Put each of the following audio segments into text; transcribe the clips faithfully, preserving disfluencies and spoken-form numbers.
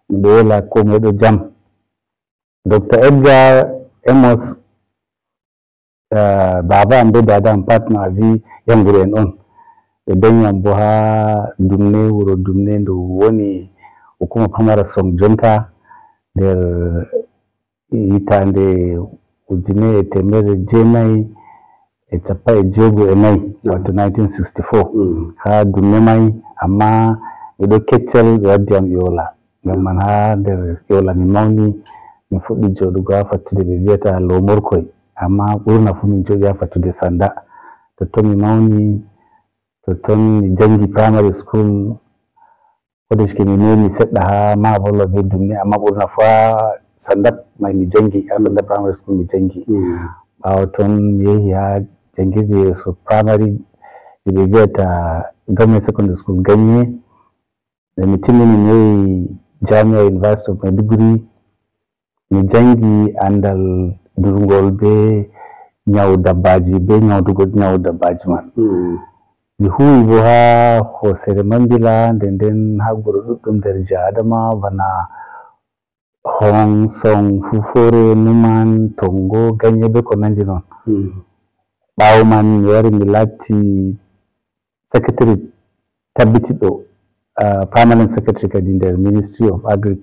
Miɗo wela ko moye ɗo jam. Docteur Edgar Amos, eh, baaba am be daada am pat no avi yanguru en on. Ɓe danyi am bo ha Dumne, wuro Dumne ndu woni hukuma pamara Song jonta nder hitaande ujine e teemeɗɗe jeenayi e cappanɗe jeego e nayi, wato nineteen sixty-four. Mm. Ha Dumne mai, amma miɗo keccel ɓe waddi am Yola. Ngam man ha nder Yola mi mawni, mi fuɗɗi jooɗugo ha fattude ɓe vi'ata Lomorkoi. Amma ɓurna fu min jooɗi ha fattude Sanda. Totton mi mawni, totton mi jangi primary school. Ko da shike mi memi seɗɗa ha Maabolo be Dumne, amma ɓurna fu ha Sandap mai mi jangi, ha Sandap Primary School mi jangi. Mm. Ɓaawo ton mi yehi ha jangirde yeeso primary, ɗi ɓe vi'ata Government Secondary School Ganye. Nde mi timmini mi yehi Jami'a University of Maiduguri. Mi jangi andal durngol be nyawu dabbaji, be nyawdugo nyawu dabbaji man. Mm. Mi huwi bo ha hosere Mambila, nden nden ha gure ɗuɗɗum nder jiha Adamawa, bana Hong, Song, Fufore, Numan, Tongo, Ganye be ko nandi non. Mm. Ɓaawo man mi wari mi laati secretary tabbitiɗo, ah, permanent secretary kadi nder Ministry of Agric.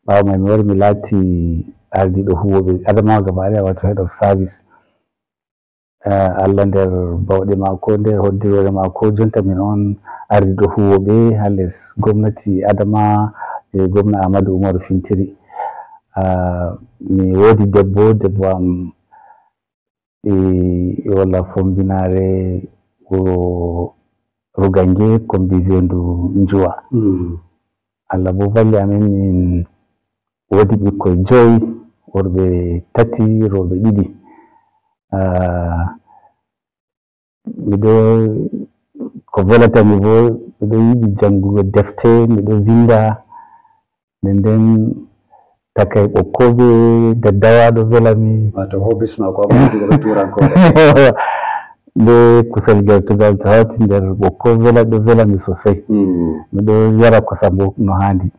Ɓaawo mai mi wari mi laati ardiɗo huwoɓe Adamawa gaba ɗaya, wato head of service. Ah, Allah nder bawɗe maako, nder hoddiroore maako, jonta min on ardiɗo huwoɓe ha les gomnati Adamawa je gomna Ahmadu Umaru Fintiri. Ah, mi woodi debbo, debbo am e walla fombinaare wuro Rugange, kombi vi'endu Njuwa. Mm. Allah bo valli amin, min woodi ɓikkoy joyi, worɓe tati, rowɓe ɗiɗi. Ah, miɗo, ko velata mi bo, miɗo yiɗi jangugo defte, miɗo vinda. Nden nden takay ɓokko be daddawa ɗo vela mi. Wato hobbies ma ko ɓe turankoore. Be kusel gertugal to hawti nder ɓokko vela, ɗo vela mi sosai. Mm. Miɗo yara kosam bo no handi.